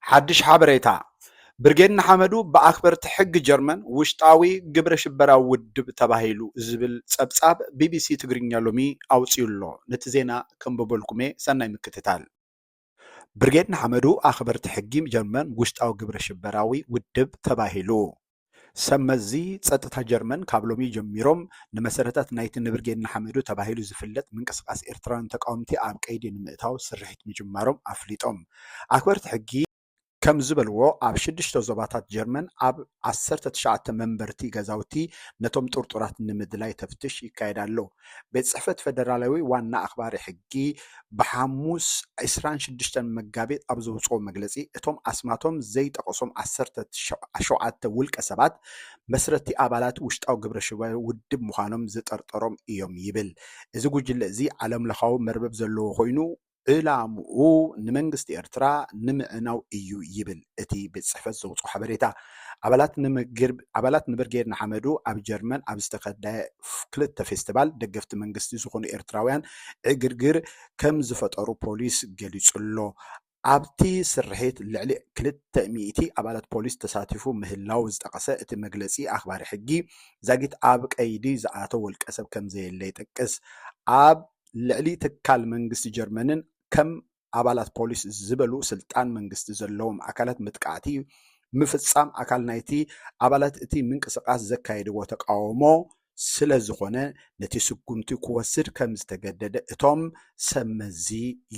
ሓድሽ ሓበሬታ። ብርጌድ ንሓመዱ ብኣኽበርቲ ሕጊ ጀርመን ውሽጣዊ ግብረ ሽበራዊ ውድብ ተባሂሉ ዝብል ጸብጻብ ቢቢሲ ትግርኛ ሎሚ ኣውጺኡ ኣሎ። ነቲ ዜና ከንብበልኩሜ፣ ሰናይ ምክትታል። ብርጌድ ንሓመዱ ኣኽበርቲ ሕጊ ጀርመን ውሽጣዊ ግብረ ሽበራዊ ውድብ ተባሂሉ። ሰብ መዚ ጸጥታ ጀርመን ካብ ሎሚ ጀሚሮም ንመሰረታት ናይቲ ንብርጌድ ንሓመዱ ተባሂሉ ዝፍለጥ ምንቅስቃስ ኤርትራውያን ተቃወምቲ ኣብ ቀይዲ ንምእታው ስርሒት ምጅማሮም ኣፍሊጦም። ኣኽበርቲ ሕጊ ከም ዝበልዎ፣ ኣብ ሽዱሽተ ዞባታት ጀርመን ኣብ ዓሰርተ ትሽዓተ መንበርቲ ገዛውቲ ነቶም ጥርጡራት ንምድላይ ተፍትሽ ይካየድ ኣሎ። ቤት ጽሕፈት ፈደራላዊ ዋና ኣኽባሪ ሕጊ ብሓሙስ ዕስራን ሽዱሽተን መጋቢት ኣብ ዘውጽኦ መግለጺ፣ እቶም ኣስማቶም ዘይጠቐሶም ዓሰርተ ሸውዓተ ውልቀ ሰባት መስረቲ ኣባላት ውሽጣዊ ግብረ ሽበራዊ ውድብ ምዃኖም ዝጠርጠሮም እዮም ይብል። እዚ ጉጅለ እዚ ዓለምለኻዊ መርበብ ዘለዎ ኮይኑ፣ ዕላምኡ ንመንግስቲ ኤርትራ ንምዕናው እዩ ይብል እቲ ቤት ጽሕፈት ዘውጽኦ ሓበሬታ። ኣባላት ንምግር-፣ ኣባላት ንብርጌድ ንሓመዱ ኣብ ጀርመን ኣብ ዝተኸደ ፍ-፣ ክልተ ፌስቲቫል ደገፍቲ መንግስቲ ዝኾኑ ኤርትራውያን ዕግርግር ከም ዝፈጠሩ ፖሊስ ገሊጹ ኣሎ። ኣብቲ ስርሒት ልዕሊ ክልተ ሚእቲ ኣባላት ፖሊስ ተሳቲፉ ምህላው ዝጠቐሰ እቲ መግለጺ፣ ኣኽባሪ ሕጊ ዛጊት ኣብ ቀይዲ ዝኣተወ ውልቀ ሰብ ከም ዘየለ ይጠቅስ። ኣብ ልዕሊ ትካል መንግስቲ ጀርመንን ከም ኣባላት ፖሊስ ዝበሉ ስልጣን መንግስቲ ዘለዎም ኣካላት መጥቃዕቲ ምፍጻም ኣካል ናይቲ ኣባላት እቲ ምንቅስቃስ ዘካየድዎ ተቃውሞ ስለ ዝኾነ፣ ነቲ ስጉምቲ ክወስድ ከም ዝተገደደ እቶም ሰብ መዚ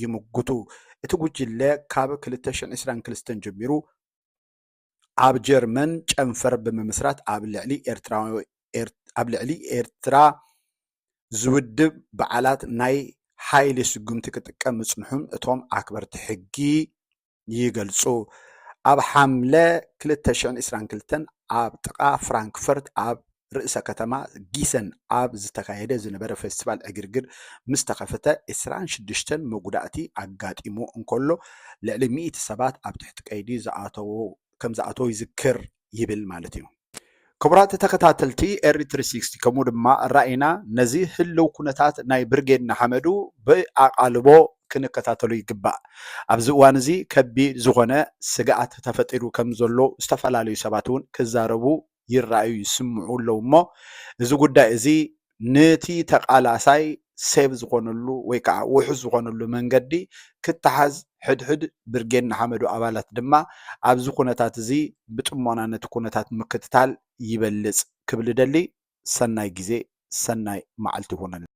ይምጉቱ። እቲ ጉጅለ ካብ ክልተ ሽሕን ዕስራን ክልተን ጀሚሩ ኣብ ጀርመን ጨንፈር ብምምስራት ኣብ ልዕሊ ኤርትራዊ-፣ ኤር-፣ ኣብ ልዕሊ ኤርትራ ዝውድብ በዓላት ናይ ሓይሊ ስጉምቲ ክጥቀም ምጽንሑን እቶም ኣኽበርቲ ሕጊ ይገልጹ። ኣብ ሓምለ ክልተ ሽሕን ዕስራን ክልተን ኣብ ጥቓ ፍራንክፈርት ኣብ ርእሰ ከተማ ጊሰን ኣብ ዝተኻየደ ዝነበረ ፌስቲቫል ዕግርግር ምስ ተኸፈተ፣ ዕስራን ሽዱሽተን መጉዳእቲ ኣጋጢሙ እንከሎ፣ ልዕሊ ሚእቲ ሰባት ኣብ ትሕቲ ቀይዲ ዝኣተዉ፣ ከም ዝኣተዉ ይዝክር ይብል ማለት እዩ። ክቡራት ተኸታተልቲ ኤሪ ትሪ ሲክስቲ፣ ከምኡ ድማ ራኢና፣ ነዚ ህልው ኩነታት ናይ ብርጌድ ንሓመዱ ብኣቓልቦ ክንከታተሎ ይግባእ። ኣብዚ እዋን እዚ ከቢድ ዝኾነ ስግኣት ተፈጢሩ ከም ዘሎ ዝተፈላለዩ ሰባት እውን ክዛረቡ ይረኣዩ፣ ይስምዑ ኣለዉ። እሞ እዚ ጉዳይ እዚ ነቲ ተቓላሳይ ሴቭ ዝኾነሉ ወይ ከዓ ውሑስ ዝኾነሉ መንገዲ ክተሓዝ፣ ሕድሕድ ብርጌድ ንሓመዱ ኣባላት ድማ ኣብዚ ኩነታት እዚ ብጥሞና ነቲ ኩነታት ምክትታል ይበልጽ ክብል እደሊ። ሰናይ ግዜ፣ ሰናይ መዓልቲ ይኹነልና።